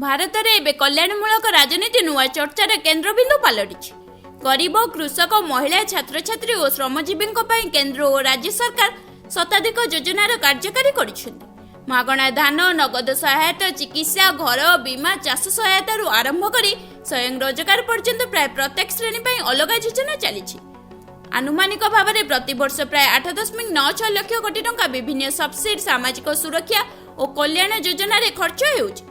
ଭାରତରେ ଏବେ କଲ୍ୟାଣମୂଳକ ରାଜନୀତି ନୂଆ ଚର୍ଚ୍ଚାର କେନ୍ଦ୍ରବିନ୍ଦୁ ପାଲଟିଛି। ଗରିବ, କୃଷକ, ମହିଳା, ଛାତ୍ରଛାତ୍ରୀ ଓ ଶ୍ରମଜୀବୀଙ୍କ ପାଇଁ କେନ୍ଦ୍ର ଓ ରାଜ୍ୟ ସରକାର ଶତାଧିକ ଯୋଜନାର କାର୍ଯ୍ୟକାରୀ କରିଛନ୍ତି। ମାଗଣା ଧାନ, ନଗଦ ସହାୟତା, ଚିକିତ୍ସା, ଘର, ବୀମା, ଚାଷ ସହାୟତାରୁ ଆରମ୍ଭ କରି ସ୍ୱୟଂ ରୋଜଗାର ପର୍ଯ୍ୟନ୍ତ ପ୍ରାୟ ପ୍ରତ୍ୟେକ ଶ୍ରେଣୀ ପାଇଁ ଅଲଗା ଯୋଜନା ଚାଲିଛି। ଆନୁମାନିକ ଭାବରେ ପ୍ରତିବର୍ଷ ପ୍ରାୟ 8.96 ଲକ୍ଷ କୋଟି ଟଙ୍କା ବିଭିନ୍ନ ସବସିଡି, ସାମାଜିକ ସୁରକ୍ଷା ଓ କଲ୍ୟାଣ ଯୋଜନାରେ ଖର୍ଚ୍ଚ ହେଉଛି।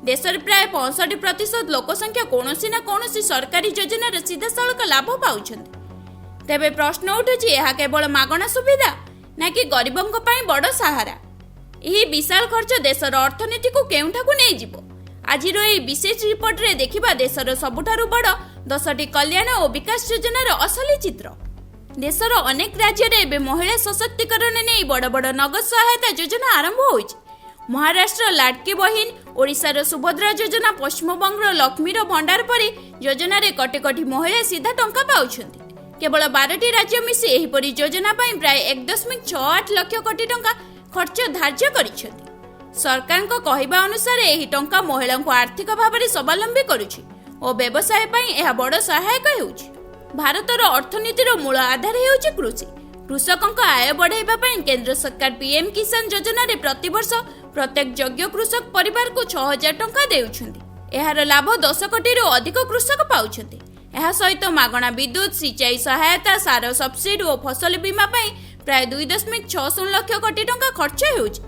ଦେଶରେ ପ୍ରାୟ 65% ଲୋକସଂଖ୍ୟା କୌଣସି ନା କୌଣସି ସରକାରୀ ଯୋଜନାର ସିଧାସଳଖ ଲାଭ ପାଉଛନ୍ତି। ତେବେ ପ୍ରଶ୍ନ ଉଠୁଛି, ଏହା କେବଳ ମାଗଣା ସୁବିଧା ନା କି ଗରିବଙ୍କ ପାଇଁ ବଡ଼ ସାହାରା? ଏହି ବିଶାଳ ଖର୍ଚ୍ଚ ଦେଶର ଅର୍ଥନୀତିକୁ କେଉଁଠାକୁ ନେଇଯିବ? ଆଜିର ଏହି ବିଶେଷ ରିପୋର୍ଟରେ ଦେଖିବା ଦେଶର ସବୁଠାରୁ ବଡ଼ 10ଟି କଲ୍ୟାଣ ଓ ବିକାଶ ଯୋଜନାର ଅସଲି ଚିତ୍ର। ଦେଶର ଅନେକ ରାଜ୍ୟରେ ଏବେ ମହିଳା ସଶକ୍ତିକରଣ ନେଇ ବଡ଼ ବଡ଼ ନଗଦ ସହାୟତା ଯୋଜନା ଆରମ୍ଭ ହୋଇଛି। ମହାରାଷ୍ଟ୍ର ଲାଡକି ବହିନ, ଓଡ଼ିଶାର ସୁଭଦ୍ରା ଯୋଜନା, ପଶ୍ଚିମବଙ୍ଗର ଲକ୍ଷ୍ମୀର ଭଣ୍ଡାର ପରି ଯୋଜନାରେ କୋଟି କୋଟି ମହିଳା ସିଧା ଟଙ୍କା ପାଉଛନ୍ତି। କେବଳ 12ଟି ରାଜ୍ୟ ମିଶି ଏହିପରି ଯୋଜନା ପାଇଁ ପ୍ରାୟ 1.68 ଲକ୍ଷ କୋଟି ଟଙ୍କା ଖର୍ଚ୍ଚ ଧାର୍ଯ୍ୟ କରିଛନ୍ତି। ସରକାରଙ୍କ କହିବା ଅନୁସାରେ ଏହି ଟଙ୍କା ମହିଳାଙ୍କୁ ଆର୍ଥିକ ଭାବରେ ସ୍ୱାବଲମ୍ବୀ କରୁଛି ଓ ବ୍ୟବସାୟ ପାଇଁ ଏହା ବଡ଼ ସହାୟକ ହେଉଛି। ଭାରତର ଅର୍ଥନୀତିର ମୂଳ ଆଧାର ହେଉଛି କୃଷି। କୃଷକଙ୍କ ଆୟ ବଢ଼ାଇବା ପାଇଁ କେନ୍ଦ୍ର ସରକାର ପିଏମ୍ କିଷାନ ଯୋଜନାରେ ପ୍ରତିବର୍ଷ ପ୍ରତ୍ୟେକ ଯୋଗ୍ୟ କୃଷକ ପରିବାରକୁ 6000 ଟଙ୍କା ଦେଉଛନ୍ତି। ଏହାର ଲାଭ 10 କୋଟିରୁ ଅଧିକ କୃଷକ ପାଉଛନ୍ତି। ଏହା ସହିତ ମାଗଣା ବିଦ୍ୟୁତ, ସିଚାଇ ସହାୟତା, ସାର ସବସିଡି ଓ ଫସଲ ବୀମା ପାଇଁ ପ୍ରାୟ 2.60 ଲକ୍ଷ କୋଟି ଟଙ୍କା ଖର୍ଚ୍ଚ ହେଉଛି।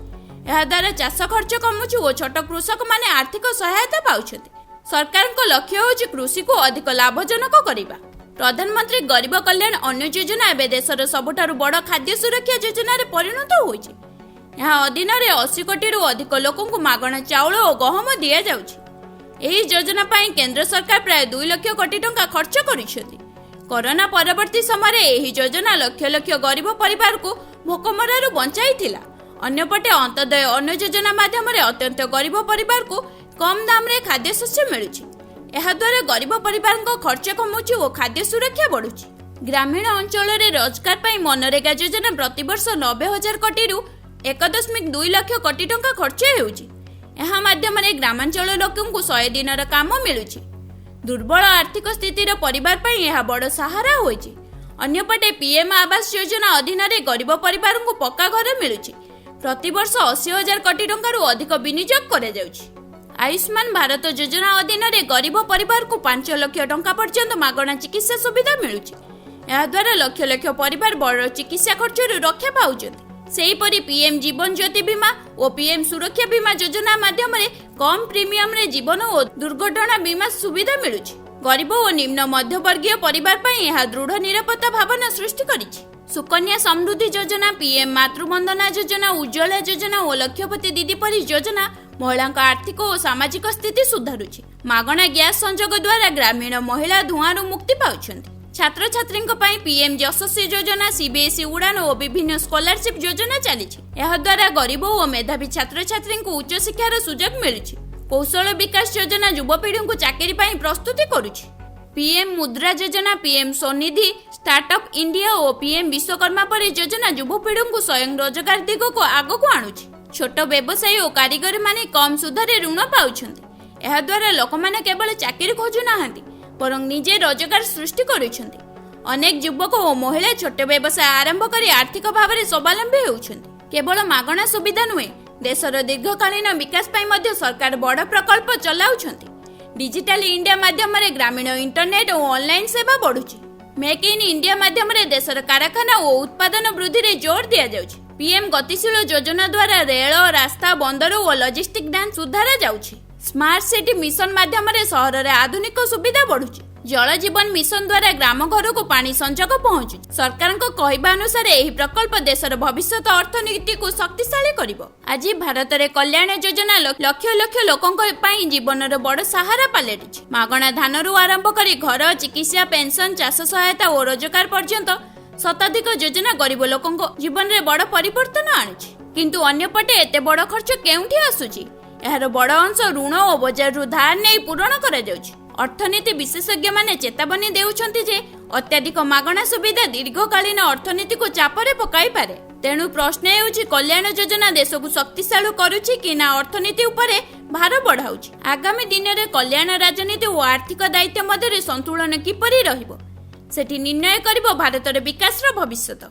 ଏହାଦ୍ୱାରା ଚାଷ ଖର୍ଚ୍ଚ କମୁଛି ଓ ଛୋଟ କୃଷକମାନେ ଆର୍ଥିକ ସହାୟତା ପାଉଛନ୍ତି। ସରକାରଙ୍କ ଲକ୍ଷ୍ୟ ହେଉଛି କୃଷିକୁ ଅଧିକ ଲାଭଜନକ କରିବା। ପ୍ରଧାନମନ୍ତ୍ରୀ ଗରିବ କଲ୍ୟାଣ ଅନ୍ନ ଯୋଜନା ଏବେ ଦେଶର ସବୁଠାରୁ ବଡ଼ ଖାଦ୍ୟ ସୁରକ୍ଷା ଯୋଜନାରେ ପରିଣତ ହୋଇଛି। ଏହା ଅଧୀନରେ 80 କୋଟିରୁ ଅଧିକ ଲୋକଙ୍କୁ ମାଗଣା ଚାଉଳ ଓ ଗହମ ଦିଆଯାଉଛି। ଏହି ଯୋଜନା ପାଇଁ କେନ୍ଦ୍ର ସରକାର ପ୍ରାୟ 2 ଲକ୍ଷ କୋଟି ଟଙ୍କା ଖର୍ଚ୍ଚ କରିଛନ୍ତି। କରୋନା ପରବର୍ତ୍ତୀ ସମୟରେ ଏହି ଯୋଜନା ଲକ୍ଷ ଲକ୍ଷ ଗରିବ ପରିବାରକୁ ଭୋକମରାରୁ ବଞ୍ଚାଇଥିଲା। ଅନ୍ୟପଟେ ଅନ୍ତ୍ୟୋଦୟ ଅନ୍ନ ଯୋଜନା ମାଧ୍ୟମରେ ଅତ୍ୟନ୍ତ ଗରିବ ପରିବାରକୁ କମ୍ ଦାମରେ ଖାଦ୍ୟଶସ୍ୟ ମିଳୁଛି। ଏହାଦ୍ୱାରା ଗରିବ ପରିବାରଙ୍କ ଖର୍ଚ୍ଚ କମୁଛି ଓ ଖାଦ୍ୟ ସୁରକ୍ଷା ବଢୁଛି। ଗ୍ରାମୀଣ ଅଞ୍ଚଳରେ ରୋଜଗାର ପାଇଁ ମନରେଗା ଯୋଜନା ପ୍ରତିବର୍ଷ 90 ହଜାର କୋଟିରୁ 1.2 ଲକ୍ଷ କୋଟି ଟଙ୍କା ଖର୍ଚ୍ଚ ହେଉଛି। ଏହା ମାଧ୍ୟମରେ ଗ୍ରାମାଞ୍ଚଳ ଲୋକଙ୍କୁ 100 ଦିନର କାମ ମିଳୁଛି। ଦୁର୍ବଳ ଆର୍ଥିକ ସ୍ଥିତିର ପରିବାର ପାଇଁ ଏହା ବଡ଼ ସାହାରା ହୋଇଛି। ଅନ୍ୟପଟେ ପିଏମ୍ ଆବାସ ଯୋଜନା ଅଧୀନରେ ଗରିବ ପରିବାରଙ୍କୁ ପକ୍କା ଘର ମିଳୁଛି। ପ୍ରତିବର୍ଷ 80 ହଜାର କୋଟି ଟଙ୍କାରୁ ଅଧିକ ବିନିଯୋଗ କରାଯାଉଛି। ଆୟୁଷ୍ମାନ ଭାରତ ଯୋଜନା ଅଧୀନରେ ଗରିବ ପରିବାରକୁ 5 ଲକ୍ଷ ଟଙ୍କା ପର୍ଯ୍ୟନ୍ତ ମାଗଣା ଚିକିତ୍ସା ସୁବିଧା ମିଳୁଛି। ଏହାଦ୍ୱାରା ଲକ୍ଷ ଲକ୍ଷ ପରିବାର ବଡ଼ ଚିକିତ୍ସା ଖର୍ଚ୍ଚରୁ ରକ୍ଷା ପାଉଛନ୍ତି। ସେହିପରି ପିଏମ୍ ଜୀବନ ଜ୍ୟୋତି ବୀମା ଓ ପିଏମ୍ ସୁରକ୍ଷା ବୀମା ଯୋଜନା ମାଧ୍ୟମରେ କମ୍ ପ୍ରିମିୟମରେ ଜୀବନ ଓ ଦୁର୍ଘଟଣା ବୀମା ସୁବିଧା ମିଳୁଛି। ଗରିବ ଓ ନିମ୍ନ ମଧ୍ୟବର୍ଗୀୟ ପରିବାର ପାଇଁ ଏହା ଦୃଢ଼ ନିରାପତ୍ତା ଭାବନା ସୃଷ୍ଟି କରିଛି। ସୁକନ୍ୟା ସମୃଦ୍ଧି ଯୋଜନା, ପିଏମ୍ ମାତୃବନ୍ଦନା ଯୋଜନା, ଉଜ୍ଜ୍ୱଳା ଯୋଜନା ଓ ଲକ୍ଷପତି ଦିଦି ପରି ଯୋଜନା ମହିଳାଙ୍କ ଆର୍ଥିକ ଓ ସାମାଜିକ ସ୍ଥିତି ସୁଧାରୁଛି। ମାଗଣା ଗ୍ୟାସ ସଂଯୋଗ ଦ୍ୱାରା ଗ୍ରାମୀଣ ମହିଳା ଧୂଆଁରୁ ମୁକ୍ତି ପାଉଛନ୍ତି। ଛାତ୍ରଛାତ୍ରୀଙ୍କ ପାଇଁ ପିଏମ୍ ଯଶସ୍ୱୀ ଯୋଜନା, ସିବିଏସ୍ଇ ଉଡ଼ାଣ ଓ ବିଭିନ୍ନ ସ୍କଲାରସିପ୍ ଯୋଜନା ଚାଲିଛି। ଏହାଦ୍ୱାରା ଗରିବ ଓ ମେଧାବୀ ଛାତ୍ରଛାତ୍ରୀଙ୍କୁ ଉଚ୍ଚଶିକ୍ଷାର ସୁଯୋଗ ମିଳୁଛି। କୌଶଳ ବିକାଶ ଯୋଜନା ଯୁବପିଢ଼ିଙ୍କୁ ଚାକିରି ପାଇଁ ପ୍ରସ୍ତୁତି କରୁଛି। ପିଏମ୍ ମୁଦ୍ରା ଯୋଜନା, ପିଏମ୍ ସ୍ୱନିଧି, ଷ୍ଟାର୍ଟଅପ୍ ଇଣ୍ଡିଆ ଓ ପିଏମ୍ ବିଶ୍ୱକର୍ମା ପରି ଯୋଜନା ଯୁବପିଢ଼ିଙ୍କୁ ସ୍ୱୟଂ ରୋଜଗାର ଦିଗକୁ ଆଗକୁ ଆଣୁଛି। ଛୋଟ ବ୍ୟବସାୟୀ ଓ କାରିଗରମାନେ କମ୍ ସୁଧରେ ଋଣ ପାଉଛନ୍ତି। ଏହାଦ୍ୱାରା ଲୋକମାନେ କେବଳ ଚାକିରି ଖୋଜୁନାହାନ୍ତି, ବରଂ ନିଜେ ରୋଜଗାର ସୃଷ୍ଟି କରୁଛନ୍ତି। ଅନେକ ଯୁବକ ଓ ମହିଳା ଛୋଟ ବ୍ୟବସାୟ ଆରମ୍ଭ କରି ଆର୍ଥିକ ଭାବରେ ସ୍ୱାବଲମ୍ବୀ ହେଉଛନ୍ତି। କେବଳ ମାଗଣା ସୁବିଧା ନୁହେଁ, ଦେଶର ଦୀର୍ଘକାଳୀନ ବିକାଶ ପାଇଁ ମଧ୍ୟ ସରକାର ବଡ଼ ପ୍ରକଳ୍ପ ଚଲାଉଛନ୍ତି। ଡିଜିଟାଲ ଇଣ୍ଡିଆ ମାଧ୍ୟମରେ ଗ୍ରାମୀଣ ଇଣ୍ଟରନେଟ୍ ଓ ଅନଲାଇନ୍ ସେବା ବଢୁଛି। ମେକ୍ ଇନ୍ ଇଣ୍ଡିଆ ମାଧ୍ୟମରେ ଦେଶର କାରଖାନା ଓ ଉତ୍ପାଦନ ବୃଦ୍ଧିରେ ଜୋର ଦିଆଯାଉଛି। ପିଏମ୍ ଗତିଶୀଳ ଯୋଜନା ଦ୍ୱାରା ରେଳ, ରାସ୍ତା, ବନ୍ଦର ଓ ଲଜିଷ୍ଟିକ୍ ଢାଞ୍ଚା ସୁଧାରା ଯାଉଛି। ସ୍ମାର୍ଟ ସିଟି ମିଶନ ମାଧ୍ୟମରେ ସହରରେ ଆଧୁନିକ ସୁବିଧା ବଢୁଛି। ଜଳ ଜୀବନ ମିଶନ ଦ୍ୱାରା ଗ୍ରାମ ଘରକୁ ପାଣି ସଂଯୋଗ ପହଞ୍ଚୁଛି। ସରକାରଙ୍କ କହିବା ଅନୁସାରେ ଏହି ପ୍ରକଳ୍ପ ଦେଶର ଭବିଷ୍ୟତ ଅର୍ଥନୀତିକୁ ଶକ୍ତିଶାଳୀ କରିବ। ଆଜି ଭାରତରେ କଲ୍ୟାଣ ଯୋଜନା ଲକ୍ଷ ଲକ୍ଷ ଲୋକଙ୍କ ପାଇଁ ଜୀବନର ବଡ଼ ସାହାରା ପାଲଟିଛି। ମାଗଣା ଧାନରୁ ଆରମ୍ଭ କରି ଘର, ଚିକିତ୍ସା, ପେନସନ, ଚାଷ ସହାୟତା ଓ ରୋଜଗାର ପର୍ଯ୍ୟନ୍ତ ଶତାଧିକ ଯୋଜନା ଗରିବ ଲୋକଙ୍କ ଜୀବନରେ ବଡ଼ ପରିବର୍ତ୍ତନ ଆଣୁଛି। କିନ୍ତୁ ଅନ୍ୟପଟେ ଏତେ ବଡ଼ ଖର୍ଚ୍ଚ କେଉଁଠି ଆସୁଛି? ଏହାର ବଡ଼ ଅଂଶ ଋଣ ଓ ବଜାରରୁ ଧାର ନେଇ ପୂରଣ କରାଯାଉଛି। ଅର୍ଥନୀତି ବିଶେଷଜ୍ଞମାନେ ଚେତାବନୀ ଦେଉଛନ୍ତି ଯେ ଅତ୍ୟଧିକ ମାଗଣା ସୁବିଧା ଦୀର୍ଘକାଳୀନ ଅର୍ଥନୀତିକୁ ଚାପରେ ପକାଇପାରେ। ତେଣୁ ପ୍ରଶ୍ନ ହେଉଛି, କଲ୍ୟାଣ ଯୋଜନା ଦେଶକୁ ଶକ୍ତିଶାଳୀ କରୁଛି କି ନା ଅର୍ଥନୀତି ଉପରେ ଭାର ବଢ଼ାଉଛି? ଆଗାମୀ ଦିନରେ କଲ୍ୟାଣ ରାଜନୀତି ଓ ଆର୍ଥିକ ଦାୟିତ୍ୱ ମଧ୍ୟରେ ସନ୍ତୁଳନ କିପରି ରହିବ, ସେଠି ନିର୍ଣ୍ଣୟ କରିବ ଭାରତର ବିକାଶର ଭବିଷ୍ୟତ।